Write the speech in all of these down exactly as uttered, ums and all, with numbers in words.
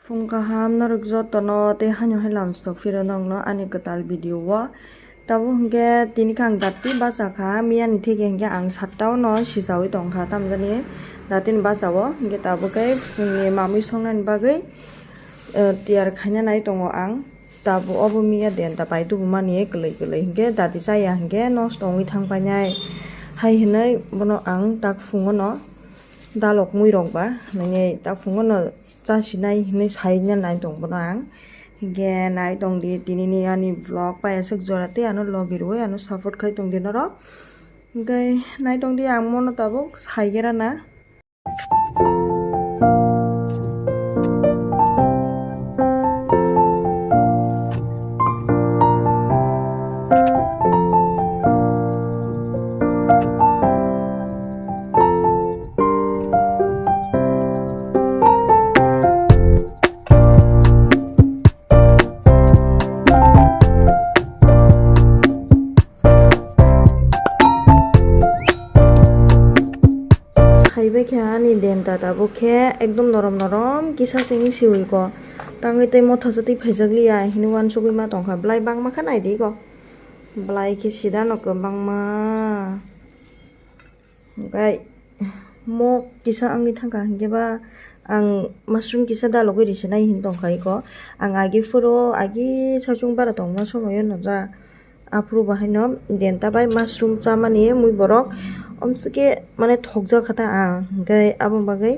Phung kaham norok jotono tei haino hai lamstok phiro nokno ani kwtal video o. Tabuk hinkhe tini khe ang dati bachakha, miyani theke hinkhe ang satta ono sichawi tongkha, tamjani datini bachao. Hinkhe tabuk khe phungni mamwi songnani bagwi, eh, tiyar khaina nai tongo ang. Tabuk obo miya denta pai tubumani kwlwi kwlwi hinkhe dati chaya hinkhe nosto wngwi thang painai. Hai hinwi bono ang tak phungono dalok muirok ba hinwi tak phungono chasinai hinwi saina nai tong bono ang. Hinkhe nai tongdi tinini ani vlog pai aswk jora tei ano logi rwui ano support khai tongdi norok. Hinkhe nai tongdi ang mono tabuk saigera na. Saibai khe ani denta tabuk khe ekdom norom norom kisa simi siwi ko. Tangwi tei motha sa twi phaijak liya hinwi uansugwi ma tongkha. Belai bangma khe naidi ko. Belai khe sida no kwbangma. Hwnkhe mo kisa wngwi thangkha, hinkhe ba ang mushroom kisa dalogwi risinai hinwi tongkha iko. Ang agi phuru agi saichung bara tongma somoio nukjak. Aphuru bo haino denta bai mushroom chamani mui borok omsike mane thokjak kha ta ang, hinkhe aboni bagwi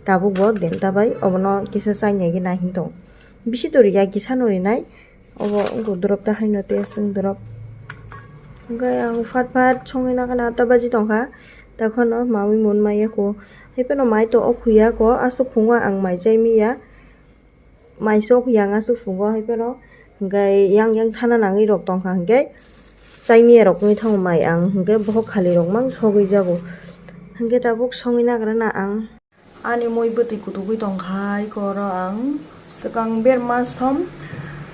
tabuk bo denta bai obono kisa chainai gwi nai hinwi tongo. Bisi tori ya kisa no rinai. Obo wngkha dorop ta haino tei aswk dorop. Hwnkhe ang phat phat songwi nangkha na ta baji tongkha. Takhwno mawi mun maya ko. Haiphano mai to o khuya ko, aswk phungo ang mai chai miya. Mai sok yang aswk phungo haiphano. Hwnkhe yang yang thana nangwi rok tongkha hwnkhe chai miya rok wngwi thango mai ang. Hwnkhe bohok khali rok mang sogwi jago. Hwnkhe tabuk songwi nagra na ang. Ani mui bwtwi kutugwi tongkha, iko oro ang swkang berma som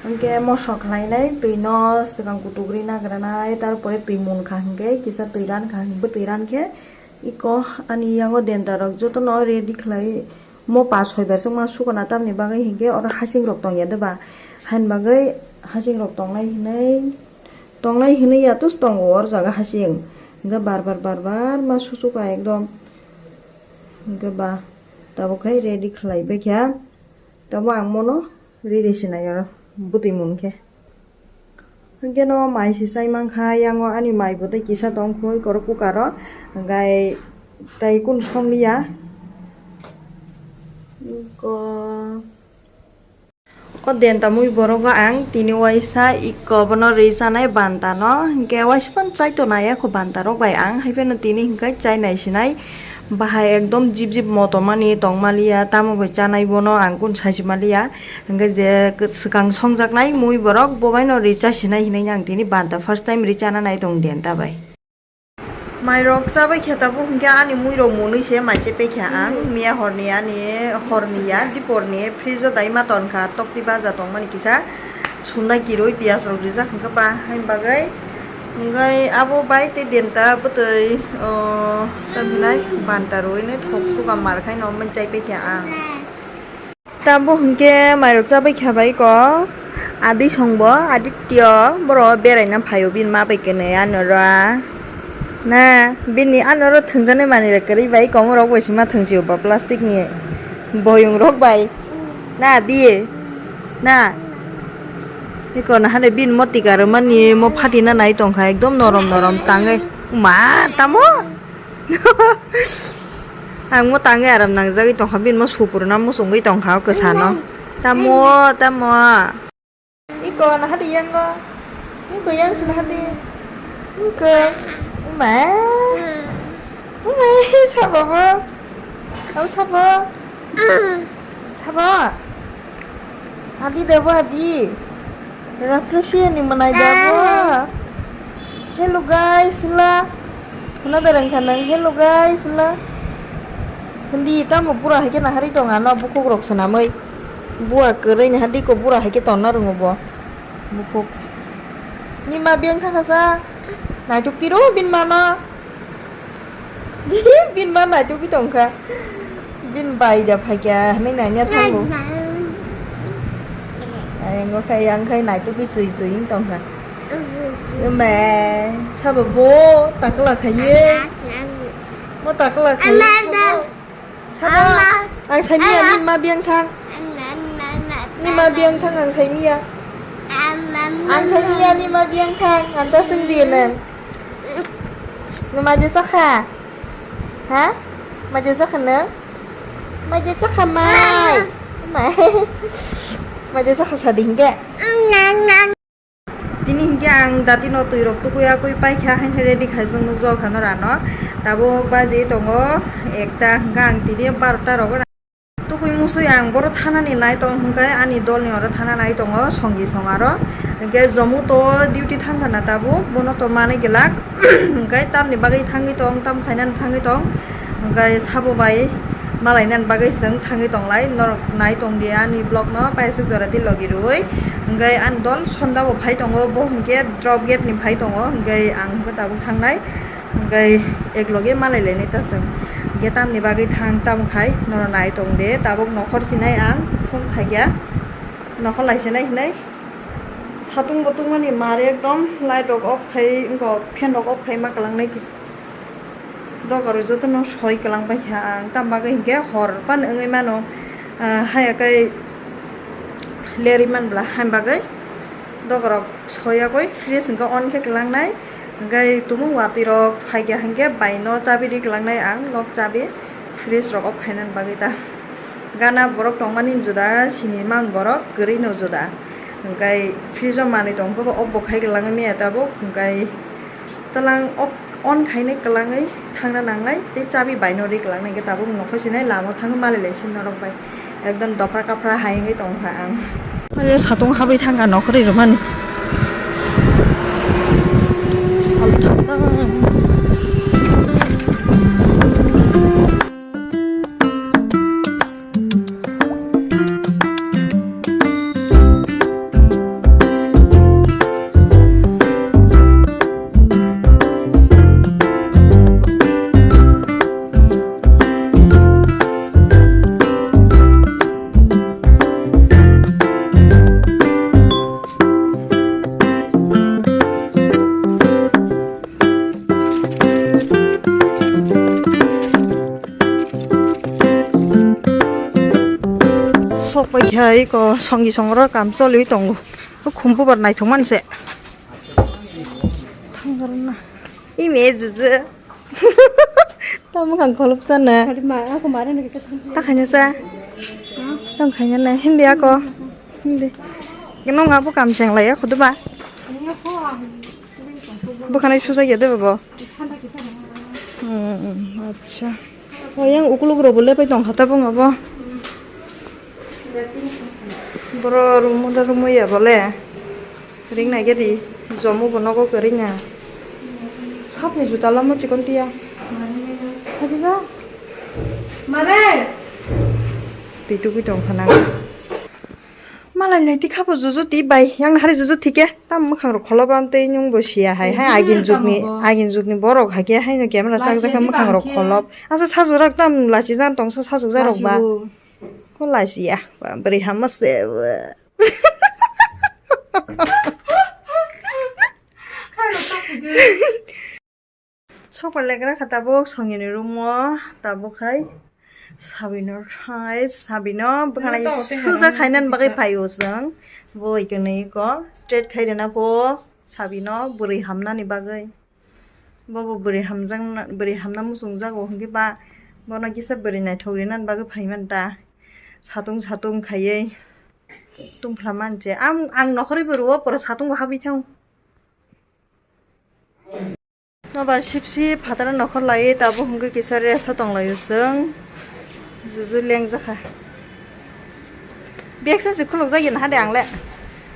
hwnkhe moso khlainai twino swkang kutugwi nagranai, tarpore twi munkha hwnkhe kisa twi rankha, bwtwi rankhe iko ani yango denta rok jotono ready khlai mo pa soi bar chwngma sukana, tamni bagwi hinkhe oro hasing rok tongya de ba, haini bagwi hasing rok tongnai hinwi tongnai hinwi ya tus tongo oro jaga hasing, hinkhe bar bar bar bar ma susuka ekdom. Hwnkhe ba tabuk khai ready khlai baikha. Tamo ang mono ready sinai oro bwtwi mun khe. Hwnkhe no mai se chai mankha, yango ani mai bo tei kisa tong khui korok cooker o. Hwnkhe tei kun song liya. Ko O denta mui borogo ang tini waisa iko bono rwi chanai banta no, hinkhe waisa phano chai tona ya kho banta rok bai ang, hai phano tini hinkhe chai nai sinai bahai ekdom jip jip motomani tongmaliya, tamo bai chanai bono ang kun sai si maliya, hinkhe je swkang songjaknai mui borok bo bai no rwi chai sinai hinui ang tini banta first time rwi chana nai tong denta bai. Mairok chabai khe tabuk hinkhe ani muirok mwnwi se mai se pekha ang. Miya horni ani horni ya, diporni fridge o dai ma tonkha, tokti baja tongmani kisa sunda kirui piyaj rok rijak hinkhe ba, haini bagwi. Hinkhe abo bai tei denta bwtwi, o, tamhinai banta rwui nai thok suka mar khai no mwnchai pekha ang. Tabuk hinkhe mairok chabai kha bai ko. Adi songbo, Aditya, boro beraina phaio, bini ma bai kene anoro. Na, bini anoro thwngjaknai manwi rok kwrwi bai, komo rok bai se ma thwngsio ba plastic ni boyong rok bai. Na, di. Na. Iko na hade bini mo tika rwmani mo phatina nai tongkha, ekdom norom norom tangwi. Ma, tamo? Ang mo tangwi aram nangjagwi tongkha, bini mo supuruna muchungwi tongkha o kwsano. Tamo, tamo. Iko nahadi yango. Iko yang se nahadi. Iko. Uma. Uma, sabo bo. Au sabo. Sabo. Adi debo adi. Raplesi ni manai debo. Hello guys la. Huna darang khanang hello guys la. Hindi tamo bura hai khe nahari tong ano bukhuk rok swnamwi. Bua kwrwi nahadi ko bura hai khe tonna rwngo bo. Bukhuk. Ni ma biyang thangkha sa. Naituk tiro bin mano. Bin ma naitukgwi tongkha. Bin bai da phaikha hwnwi naina thango. Bo khai ang khai naitugwi chwi chwi wng tongkha. Eme, sabo bo takla khaiye. Mo takla khaiye. Sabo, ang saimia ni ma biyang thang. Ni ma biyang thang ang saimia. Ang saimia ni ma biyang thang. Ang ta swng di nang. Ni ma je sakha? Ha? Ma je sakha nang? Ma je sakha mai. Mai. Ma je sakha sading ke. Tini hinkhe ang dati no twi rok tukui akui paikha, haino ready khaijak nukjagokha norano. Tabuk baji tongo ekta, hinkhe ang tini barota rogo tukui musui ang boro thanani nai tong hinkhe ani dolni oro thana nai tongo songi song aro. Hinkhe jomu to duty thangkha na tabuk, bono to manwi glak. Hinkhe tamni bagwi thangwi tong, tam khainani thangwi tong. Hinkhe sabo bai malainani bagwi chwng thangwi tonglai, norok nai tongdi ani vlog no paisa jora di logi rwui. Hinkhe ani dol sonda bo phai tongo, bo hinkhe drop gate ni phai tongo, hinkhe ang hinkhe tabuk thangnai, hinkhe ek loge malai lainai ta chwng. Hinkhe tamni bagwi thang tamo khai norok nai tongde, tabuk nokhor sinai ang phung phaikya, nokhor lai sinai hinai. Satung bo tungmani mar ekdom light rok off khai, wngkha fan rok off khai ma kwlangnai kis-, doga rok jotono soi kwlang baikha ang, tam bagwi hinkhe hor phano wngwi mano, ah, haya khe lerwi man bwla, haini bagwi doga rok soyakwi fridge hinkhe on khe kwlangnai, hinkhe tumung watwi rok phaikha hinkhe bai no chabi ri kwlangnai ang, nok chabi fridge rok off khainani bagwi ta. Gana borok tongmani juda, sini man borok kwrwi no juda. Hinkhe fridge o manwi tongkhe bo off bo khai kwlangwi maya tabuk, hinkhe twlang off on khainai kwlangwi thangna nangnai tei chabi bai no ri kwlangnai, hinkhe tabuk nokho sinai lama o thangwi malai lai si norok bai. Ekdom dophra kaphra hai wngwi tongkha ang. Oye satung habwi thangkha nokhorwi rwmani. Sal thangkha. Sok pai kha iko songi songro kam choli tongo. O khum bubar naithok mani se. Thang rwna. Ime juju. Tamo kang kholop sana. Tadi ma, aku kemarin lagi setengah. Tak hanya sa. Tang hanya na hindi ako. Hindi. Keno ngapo kam cheng lai ya khudu ba. Ini aku, ah, Bwkhanai susa ya de bo. Hmm, acha. O yang ukuluk rok bo lepai tong kha tabuk bo. Boro rumo da rumo ya bole. Ring nai gedi jomo bo nogo kwrwngya. Sapni juta lama chikon tiya. Hadi ba? Mare. Twi tugui tong khana. Malai lai tikha bo juju twi bai. Yang hari juju thike. Tam mwkhang rok kholop am tei nwng bo siya hai. Hai agin jukni, agin jukni borok hai khe haino camera chakjak khe mwkhang rok kholop. Asa sajwk rok tam lachi jan tong sa sajwk jarok ba. Ko lachi ya. Ba bwrwi hama se. Sok pai legra kha tabuk songini room o tabuk hai sabino thai sabino bwkhanai suja khainani bagwi phaio chwng bo ikwnwi ko straight khai rwna pho sabino bwrwi hamnani bagwi bobo bwrwi hamjakna bwrwi hamna muchungjago hwnkhe ba bono kisa bwrwi naithok rinani bagwi phaimani ta satung satung khaiwi tungphla manse ang ang nokhorwi bo rwo pore satungo habwi thango. Nobar sipsi phataro nokhor laiwi tabuk hwnkhe kisa rest o tonglaio chwng. Juju lengjakha. Bag se khulukjak ya hade ang le.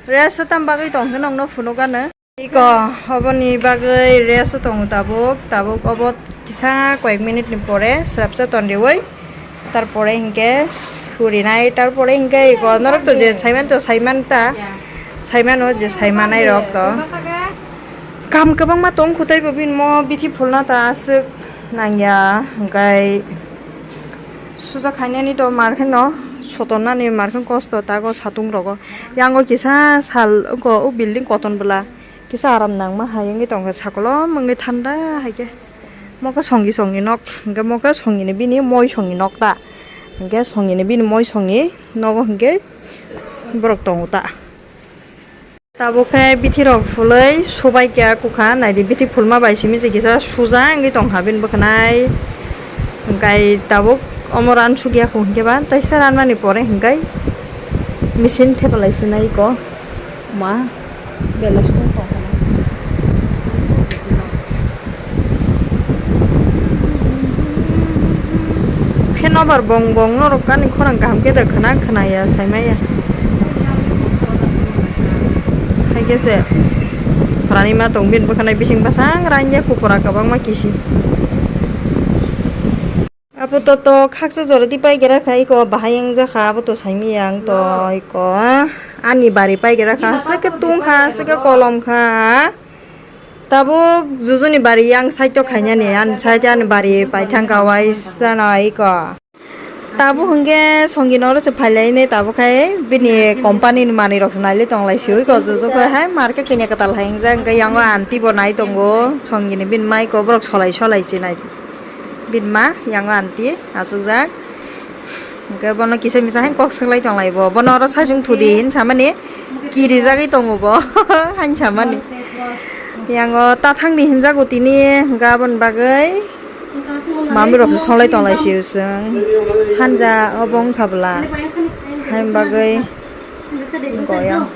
Rest o tam bagwi tong hwnkhe nokno phunukgano. Iko oboni bagwi rest o tongo tabuk. Tabuk obo kisa koyek minute ni pore srapsa tondiwi. Tarpore hinkhe surinai, tarpore hinkhe iko norok to je saiman to saiman ta, saimano je saimanai rok to. Kam kwbangma tong khutai bo bini mo bithi phulna ta aswk nangya, hinkhe suja khainani to mar kheno Sotonnani markhe kosto tago satung rogo. Yango kisa sal wngkha o building koton bwla. Kisa aram nangma hai wngwi tongkha sakolom wngwi thanda hai khe. Mokhe songi songi nok hwnkhe mokhe songini bini moi songi nok ta. Hwnkhe songini bini moi songi nogo hwnkhe borok tongo ta. Tabuk khe bithi rok phulwi subai kha kukha naidi bithi phulma bai simi se kisa suja wngwi tongkha bini bwkhanai. Hwnkhe tabuk omo ran sugya kho hwnkhe ba taisa ranmani pore hwnkhe machine thepalai se nai ko ma belai song tongkha. Phenobar bong bong norok ani khorang kaham khe da khwna khwnaya saimaya. Hai khe se phrani ma tong bini bwkhanai bising bwsang ranya kupura kwbangma kisi. Apo to to khaksa jora di pai gira kha iko bahai wng jakha abo to saimaya ang to iko ani bari pai gira kha aswk khe tung kha aswk khe kolom kha. Tabuk jujuni bari yang side o khainani, ani side ani bari paithang kawai sana iko. Tabuk hwnkhe songi noro se phailaini tabuk khai bini company ni manwi rok se nailai tonglai si iko juju khai hai market kanya kwtal hai wngjak hwnkhe yango aunty bo nai tongo songi ni bini mai ko borok solai solai se nai. Bini ma yango aunty achukjak. Hwnkhe bono kisa misa hai kok swklai tonglai bo. Bono oro sajwng thudi hin samani kirijagwi tongo bo. Hain samani. Yango ta thangdi hinjago tini hwnkhe aboni bagwi mami rok se songlai tonglai si chwng. Sanja obo wngkha bwla. Hain bagwi wngkha yang.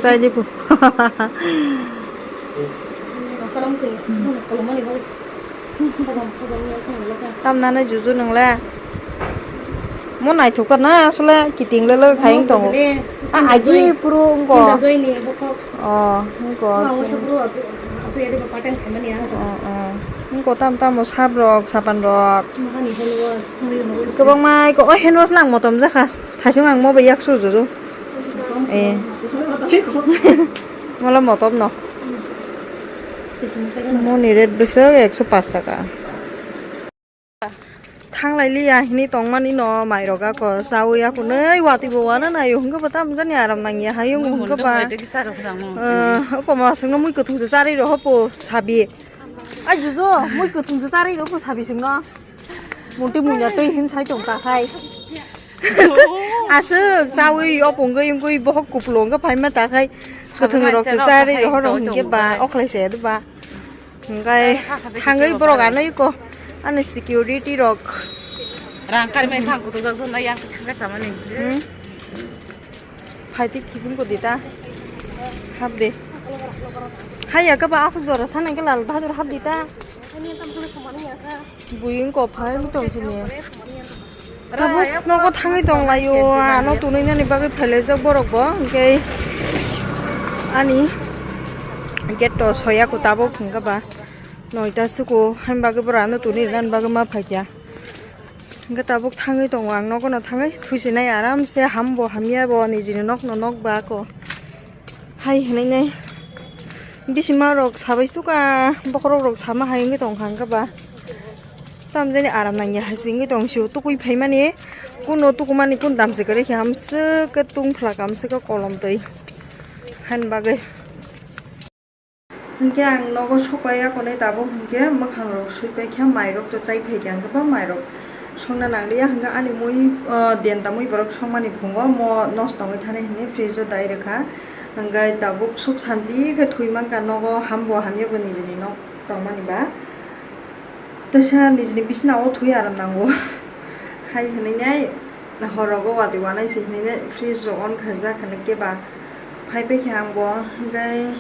Chai di pu. Tamnani juju nwngle. Mo naithok na asole kiting le le khai wng tongo. A agi puru wngko. Oh, wngko. Oh, oh. Wngko tam tamo sap rok, sapan rok. Kwbangma iko, oh, hand wash lang motom jakha. Thaisung ang mo bai yak su juju. Eh. Mola motom no. Moni rate bwswk ekso pash taka. Thanglai liya hini tongmani no mairok ako chawi ako nei watwi bo wana nayo hwnkhe bo tamo jani aram nangya hayung hwnkhe ba. Koma songno mui kwthwngsa charwi rw hopo sabi. Ai juju mui kwthwngsa charwi rw hopo sabi songno. Munti munya twi hin sai tong ta khai. Aswk chawi opungwi wngwi bohok kupulung wngkha phaima ta khai kwthwng rok se charwi rohor rok hwnkhe ba okhlai se ba hwnkhe thangwi borok ano iko ani security rok rang kari mai thang kutuk jak jona yang thang chamani. Hmm? Phaidi kibin ko dita hap de haya khe ba aswk jora sana khe lal bahadur hap dita. Buyung kophai tong sini. Tabuk nogo thangwi tong laio, ano tunui nani bagwi phailaijak borok bo, hwnkhe ani gate to soya ko tabuk hwnkhe ba noita suku, hain bagwi borok ano tunui rwnani bagwi ma phaikha. Hwnkhe tabuk thangwi tongo ang nogo no thangwi thuisinai aram se hambo hamya bo nijini nok no nok ba ko. Hai hinui nai bisima rok sabai suka bokhorok rok sama hai wngwi tongkha hwnkhe ba tamjani aram nangya hai se wngwi tong sio tukui phaimani kuno tukumani kun damse kwrwi khe amswk khe tungphla kamswk khe kolom twi hani bagwi. Hwnkhe ang nogo sokpai ya konwi tabuk hwnkhe mwkhang rok sui paikha mai rok to chai phaikha hwnkhe ba mai rok. Songna nanglia hwnkhe ani mui, ah, denta mui borok songmani phungo mo nosto wngwi thani hinwi fridge o dai rwkha. Hwnkhe tabuk suk santi khe thwi mankha nogo, hambo hamya bo nijini nok tongmani ba. Teisa nijini bisina o thwi aram nango. Hai hinwi nai hor rogo watwi wanai se hinwi nai fridge rok on khaijak hinwi khe ba. Phai paikha ang bo hwnkhe.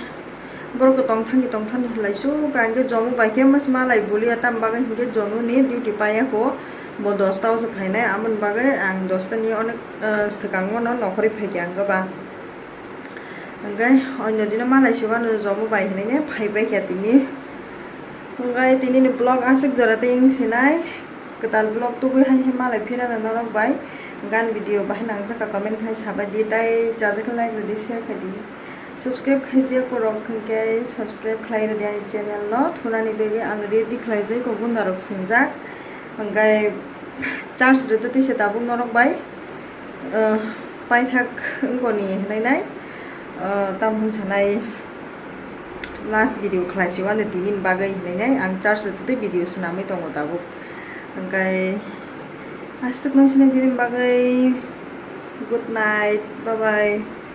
Borok tong thani tong thani hinlai su ka hwnkhe jomo bai khe mas malai bulia tam bagwi hwnkhe jomo ni duty paiya kho bo dosta o se phainai amoni bagwi ang dosta ni onek, ah, swkang o no nokhorwi phaikha hwnkhe ba hwnkhe oino dino malai se wano jomo bai hinwi phai paikha tini hwnkhe tini ni vlog aswk jora tei wng sinai kwtal vlog tubui hai malai phirano norok bai gan video bahai nangjak comment khai sabai di tei chajak like rwdi share khai di. Subscribe khaijak korok hwnkhe subscribe khlai rwdi ani channel no, thunani bagwi ang ready khlaijai kok gunda rok sinjak, hwnkhe charge rwtwi se tabuk norok bai paithak wngkoni hwnwi nai, tam hwn sanai last video khlai si wano tini bagwi hwnwi nai ang charge rwtwi video swnamwi tongo tabuk, hwnkhe aswk no sinai tini bagwi good night, bye bye.